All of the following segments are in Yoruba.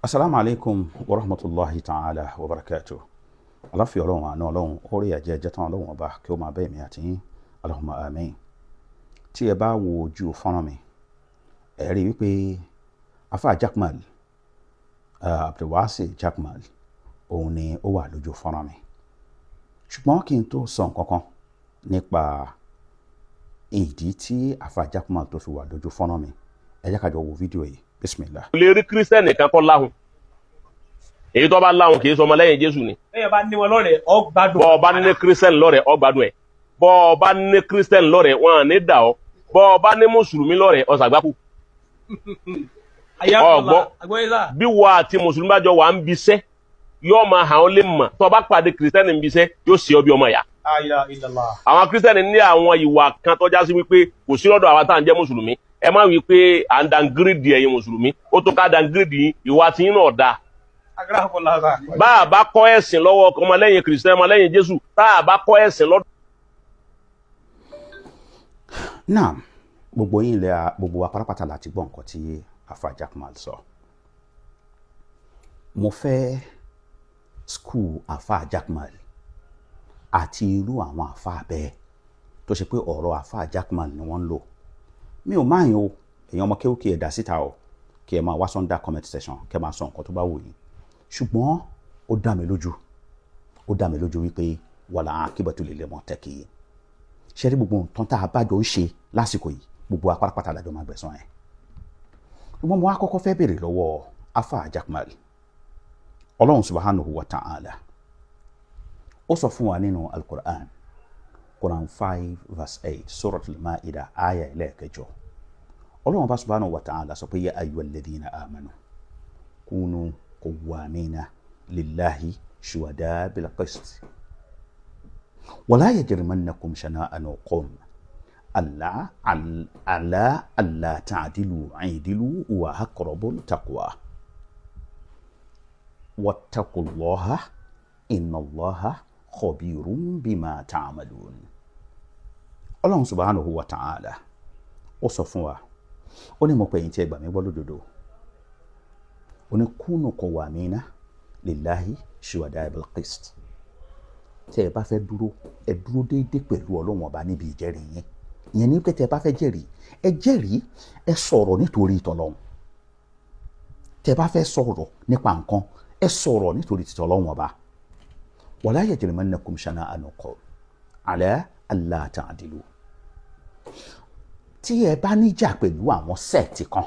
Asalaamu alaykum wa rahmatulahi ta'ala wa barakatuh. Aláfíà Ọlọ́run, àánú Ọlọ́run, orí àjẹjẹ tán Ọlọ́run ọba kí ó máa bẹ́ẹ̀ mi àti yín. Allahumma amin. Tí ẹ bá wo ojú fọ́nrán mi, ẹ rí wípé afa Jakmal, Abdulwasi Jakmal, òun ni ó wà lójú fọ́nrán mi. Ṣùgbọ́n kí n tó sọ nǹkan kan nípa ìdí tí afa Jakmal tó fi wà lójú fọ́nrán mi, ẹ jẹ́ ká jọ wo fídíò yìí. Bismillah. Lè rí Kírísítẹ́nì kan kọ́ láhùn. Èyí tó bá láhùn, kì í sọ ọmọ lẹ́yìn Jésù ni. Ẹ̀yẹ̀ bá ní wọn lọ́rẹ̀ẹ́, ọ gbádùn. Bọ́ ọ bá ní Kírísítẹ́nì lọ́rẹ̀ẹ́, ọ gbádùn ẹ̀. Bọ́ ọ bá ní Kírísítẹ́nì lọ́rẹ̀ẹ́, wọn à ní dà ọ́. Bọ́ ọ bá ní Mùsùlùmí lọ́rẹ̀ẹ́, ọ ṣàgbákù. Ọgbọ́ bí wà àti Mùsùlùmí bá jọ wà ń bisẹ́, yóò máa hàn ọ́ lè mọ̀. Tó o bá pàdé Kírísítẹ́nì ń bisẹ́, yóò ṣe ọ bí ọmọ ìyá. Àwọn Kírísítẹ́nì ní àwọn ìwà kan tó já sí wípé kò sí lọ́dọ̀ àwa tá à ń jẹ́ Mùsùlùmí. Ẹ má wí pé à ń downgrade ẹ̀yin Mùsùlùmí, ó tó ká downgrade yín, ìwà tí yín náà dáa. Bá a bá kọ́ ẹ̀sìn lọ́wọ́ ọmọlẹ́yìn Kìrìsìtẹ́nì, ọmọlẹ́yìn Jésù, tá a bá kọ́ ẹ̀sìn lọ́dọ̀. Naam, gbogbo yín lẹ, gbogbo wa pátápátá láti gbọ́ nǹkan tí afa Jakmal sọ. Mo fẹ́ school afa Jakmal àti irú àwọn afa bẹ́ẹ̀ tó ṣe pé ọ̀rọ̀ afa Jakmal ni wọ́n ń lò. Mi ò máa yín o, èèyàn ọmọ kéwù, kí ẹ dá síta o, kí ẹ máa wá sọ́ndà comment section, kí ẹ máa sọ nǹkan tó bá wù yín. Ṣùgbọ́n ó dá mi lójú, ó dá mi lójú wípé wal aqibatu lil muttaqin. Ṣe rí gbogbo nǹkan tá a bá jọ ń ṣe lásìkò yìí, gbogbo apárápátá la jọ máa gbẹ̀san ẹ̀. Ṣùgbọ́n mo wá kọ́kọ́ fẹ́ béèrè lọ́wọ́ afa Jakmal. Ọlọ́run subhanahu wa ta'ala, ó sọ fún wa nínú Al-Qur'an, Quran 5 verse 8, Suratul Maida, aya ẹlẹ́ẹ̀kẹjọ, Ọlọ́run bá subhanahu wa ta'ala sọ pé: ya ayyuhal ladhina amanu kunu qawwamina lillahi shuhada bil qist wala yajrimannakum shana'anu qawm ala alla ta'dilu i'dilu huwa aqrabu taqwa wattaqullaha innallaha khabirun bima ta'malun. Ọlọ́run subhanahu wa ta'ala, ó sọ fún wa, ó ní mo pè yín tí ẹ gbà mí gbọ́ lódodo, ó ní kunu qawwamina lillahi shuhada bil qist. Tẹ́ ẹ bá fẹ́ dúró, ẹ dúró déédéé pẹ̀lú Ọlọ́run ọba níbi ìjẹ́rìí yín. Ìyẹn ní pé tẹ́ ẹ bá fẹ́ jẹ́rìí, ẹ jẹ́rìí, ẹ sọ̀rọ̀ nítorí ìtọ́lọ́run. Tẹ́ ẹ bá fẹ́ sọ̀rọ̀ nípa nǹkan, ẹ sọ̀rọ̀ nítorí tìtọ́lọ́run ọba. Wala yajrimannakum shana'anu qawm ala alla ta'dilu. Tí ẹ bá níjà pẹ̀lú àwọn sect kan,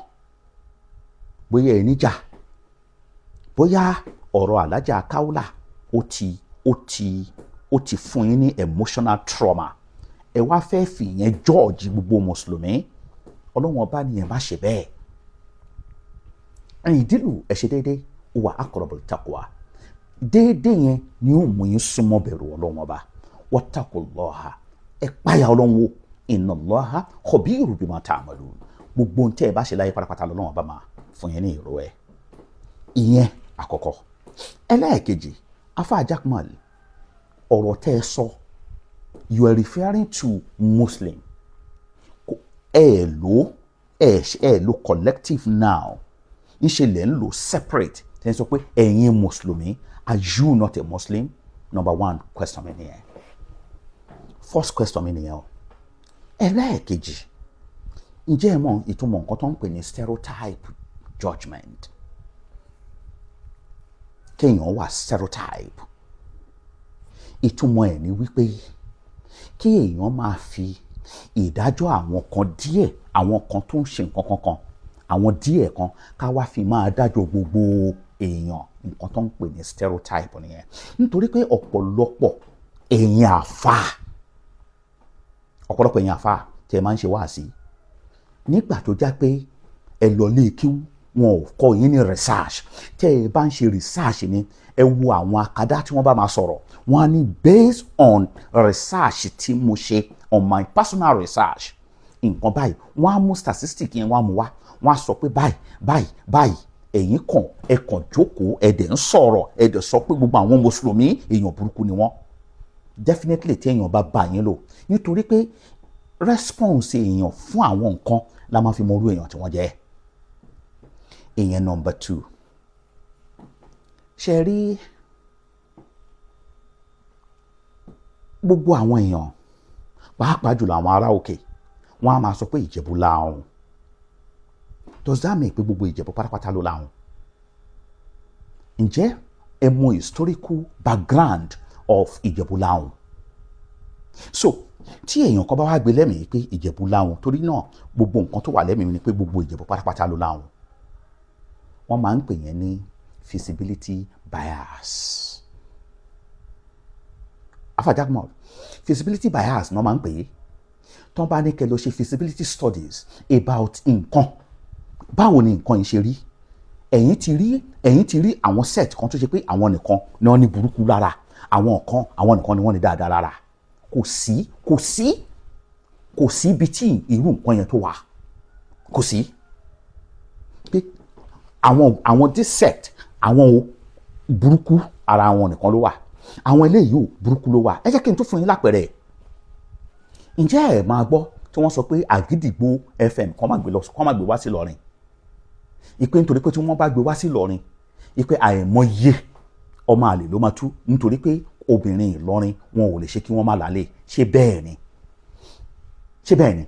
bóyá ẹ níjà, bóyá ọ̀rọ̀ alájà káwùlà ó ti fún yín ní emotional trauma, ẹ wá fẹ́ fìyẹn judge gbogbo Mùsùlùmí, Ọlọ́wọ́n ọba nìyẹn, má ṣe bẹ́ẹ̀. I'dilu, ẹ ṣe déédéé, huwa aqrabul taqwa. Déédéé yẹn ni ó mú yín súnmọ́ bẹ̀rù Ọlọ́wọ́n ọba. Wattaqullaha, ẹ páyà Ọlọ́run wo, innallaha khabirun bima ta'malun. Gbogbo ohun tẹ́ ẹ bá ṣe láyé pátápátá, lọ́wọ́n ọba máa fún yín ní ìró ẹ̀. Ìyẹn àkọ́kọ́. Ẹlẹ́ẹ̀kejì, afa Jakmal, ọ̀rọ̀ tẹ́ ẹ sọ, you are referring to Muslim. Ẹ lò ẹ lò collective noun, ńṣe lẹ̀ ń lò separate. Tẹ́ ẹ sọ pé ẹ̀yin Mùsùlùmí, are you not a Muslim? Number one question mi nìyẹn, first question mi nìyẹn o. Ẹlẹ́ẹ̀kejì, ǹjẹ́ ẹ mọ̀ ìtumọ̀ nǹkan tó ń pè ní stereotype judgement? Kéèyàn wà stereotype, ìtumọ̀ ẹ̀ ní wípé kí èèyàn máa fi ìdájọ́ àwọn kan díẹ̀, àwọn kan tó ń ṣe nǹkan kankan, àwọn díẹ̀ kan, ká wá fi máa dájọ́ gbogbo èèyàn. Nǹkan tó ń pè ní stereotype nìyẹn. Nítorí pé ọ̀pọ̀lọpọ̀ èèyàn àfa tí ẹ máa ń ṣe wáàsí, nígbà tó já pé ẹ lọ lé kí wọn ò kọ́ yín ní research. Tẹ́ ẹ bá ń ṣe research ni, ẹ wo àwọn akadá tí wọ́n bá máa sọ̀rọ̀, wọ́n á ní based on research tí mo ṣe, on my personal research, nǹkan báyìí. Wọ́n á mú statistic yẹn, wọ́n á mú wá, wọ́n á sọ pé báyìí báyìí báyìí. Ẹ̀yin kàn, ẹ kàn jókòó, ẹ dẹ̀ ń sọ̀rọ̀, ẹ dẹ̀ sọ pé gbogbo àwọn Mùsùlùmí, èèyàn burúkú ni wọ́n. Definitely, tí èèyàn bá bá yín lò, nítorí pé response èèyàn fún àwọn nǹkan la máa fi mọ irú èèyàn tí wọ́n jẹ́. Ìyẹn number two. Ṣe rí gbogbo àwọn èèyàn, pàápàá jùlọ àwọn ará òkè, wọn á máa sọ pé Ìjẹ̀bú láhùn. Does that mean pé gbogbo Ìjẹ̀bú pátápátá ló láhùn? Ǹjẹ́ ẹ mọ historical background of Ìjẹ̀bú láhùn? So tí èèyàn kan bá wá gbé lẹ́mìí pé Ìjẹ̀bú láhùn, torí náà gbogbo nǹkan tó wà lẹ́mìí ni pé gbogbo Ìjẹ̀bú pátápátá ló láhùn, wọ́n máa ń pè yẹn ní feasibility bias. Alfa Jaqmal, feasibility bias ni wọ́n máa ń pè é. Tó bá ní kẹ́ lọ ṣe feasibility studies about nǹkan, báwo ni nǹkan yìí ṣe rí, ẹ̀yin ti rí àwọn set kan tó ṣe pé àwọn nìkan ni wọ́n ní burúkú lára, àwọn kan, àwọn nìkan ni wọ́n ní dáadáa lára. Kò sí ibi tí irú nǹkan yẹn tó wà. Kò sí pé àwọn this set, àwọn o burúkú ara wọn nìkan ló wà, àwọn eléyìí ò burúkú ló wà. Ẹ jẹ́ kí n tó fún yín lápẹẹrẹ. Ǹjẹ́ ẹ máa gbọ́ tí wọ́n sọ pé Àgídìgbò FM kọ́ má gbé wá sí Ìlọrin, ìpè nítorí pé tí wọ́n bá gbé wá sí Ìlọrin, ìpè àìmọye ọmọ àlè ló máa tú, nítorí pé obìnrin Ìlọrin wọn ò lè ṣe kí wọ́n má lálé? Ṣé bẹ́ẹ̀ ni? Ṣé bẹ́ẹ̀ ni?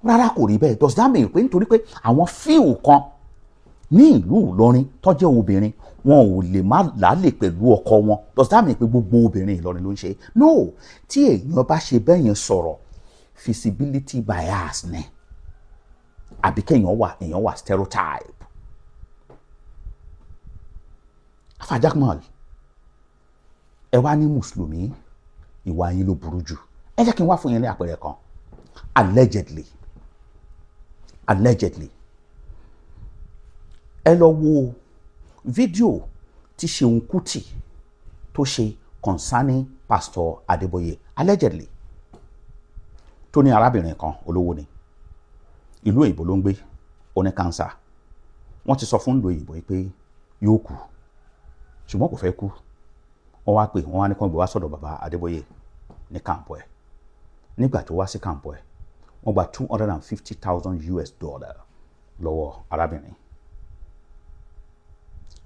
Rárá, kò rí bẹ́ẹ̀. Does that mean pé nítorí pé àwọn few kan ní ìlú Ìlọrin tó jẹ́ obìnrin, wọn ò lè má lálè pẹ̀lú ọkọ wọn, does that mean pé gbogbo obìnrin Ìlọrin ló ń ṣe? No. Tí èèyàn bá ṣe bẹ́ẹ̀ yẹn sọ̀rọ̀, feasibility bias ni, àbí kéèyàn wà, èèyàn wà stereotype. Alfa Jaqmal, ẹ wá ní mùsùlùmí, ìwà yín ló burú jù. Ẹ jẹ́ kí n wá fún yín ní àpẹẹrẹ kan. Allegedly, ẹ lọ wo fídíò tí Ṣeun Kútì tó ṣe concerning Pastor Adébóyè, allegedly, tó ní arábìnrin kan, olówó ni, ìlú òyìnbó ló ń gbé, ó ní cancer. Wọ́n ti sọ fún ìlú òyìnbó pé yóò kú, ṣùgbọ́n kò fẹ́ kú. Wọ́n wá pè wọ́n, wá ní kán gbé wá sọ́dọ̀ bàbá Adébóyè ní camp ẹ̀. Nígbà tó wá sí camp ẹ̀, wọ́n gba $250,000 lọ́wọ́ arábìnrin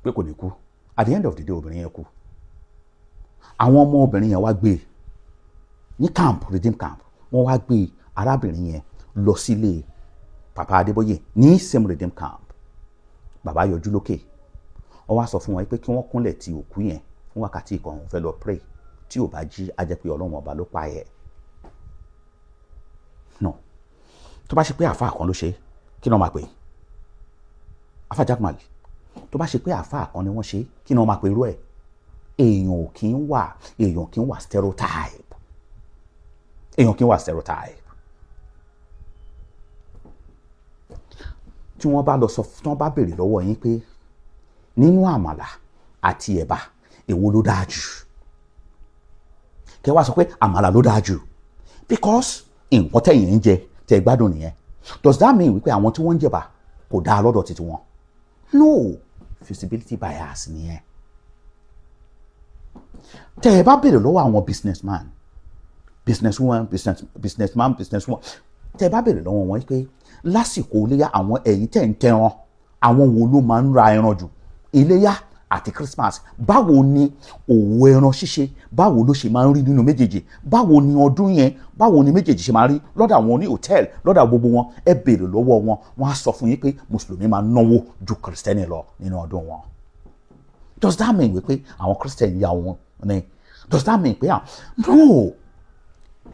pé kò ní kú. At the end of the day, obìnrin yẹn kú. Àwọn ọmọ obìnrin yẹn wá gbé ní camp, Redeem Camp. Wọ́n wá gbé arábìnrin yẹn lọ sílé bàbá Adébóyè ní same Redeem Camp. Bàbá yọjú lókè, wọ́n wá sọ fún wọn pé kí wọ́n kúnlẹ̀ ti òkú yẹn fún wákàtí kan, òun fẹ́ lọ pray. Tí ò bá jí, á jẹ́ pé Ọlọ́run ọba ló pa ẹ̀. No, tó bá ṣe pé àáfàá kan ló ṣe, kí ni wọ́n máa pè? Alfa Jaqmal, tó bá ṣe pé àáfàá kan ni wọ́n ṣe, kí ni wọ́n máa pè irú ẹ̀? Èèyàn kì í wà stereotype. Èèyàn kì í wà stereotype. Tí wọ́n bá lọ sọ, tí wọ́n bá béèrè lọ́wọ́ yín pé nínú àmàlà àti ẹ̀bà, èwo ló dáa jù, kẹ́ wá sọ pé àmàlà ló dáa jù, because nǹkan tẹ̀yìn ń jẹ tẹ̀ gbádùn nìyẹn. Does that mean wípé àwọn tí wọ́n ń jẹ̀bà kò dáa lọ́dọ̀ títí wọn? No, feasibility bias nìyẹn. Tẹ́ ẹ bá béèrè lọ́wọ́ àwọn businessman, businesswoman, businessman, businesswoman, tẹ́ ẹ bá béèrè lọ́wọ́ wọn pé lásìkò iléyà, àwọn ẹ̀yin tẹ̀ ń tẹran, àwọn wo ló máa ń ra ẹran jù iléyà àti Christmas? Báwo ni òwò ẹran ṣíṣe, báwo ló ṣe máa ń rí nínú méjèèjì? Báwo ni ọdún yẹn, báwo ni méjèèjì ṣe máa rí lọ́dọ̀ àwọn oní hòtẹ́ẹ̀lì, lọ́dọ̀ gbogbo wọn? Ẹ béèrè lọ́wọ́ wọn, wọ́n á sọ fún yín pé mùsùlùmí máa náwó ju kìrìsìtẹ́nì lọ nínú ọdún wọn. Does that mean wípé àwọn kìrìsìtẹ́nì yà wọn ni? Does that mean pé no?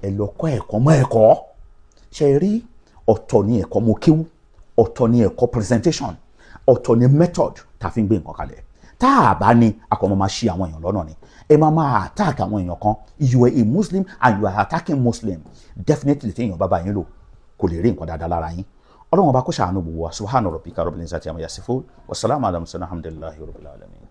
Ẹ lọ kọ́ ẹ̀kọ́ mọ́ ẹ̀kọ́. Ṣe rí, ọ̀tọ̀ ni ẹ̀kọ́ mo kéwú, ọ̀tọ̀ ni ẹ̀kọ́ presentation, ọ̀tọ̀ ni method tá a fi ń gbé nǹkan kalẹ̀. Tá a bá ní akọ̀mọ́ máa ṣí àwọn èèyàn lọ́nà ni. Ẹ máa máa attack àwọn èèyàn kan. You are a Muslim and you are attacking Muslim. Definitely, tí èèyàn bá bá yín lò, kò lè rí nǹkan dáadáa lára yín. Ọlọ́run ọba kó ṣàánú gbogbo wa. Subhana rabbika rabbil izzati amma yasifun, wasalaamu ala mursalin, alhamdulillahi rabbil alamin.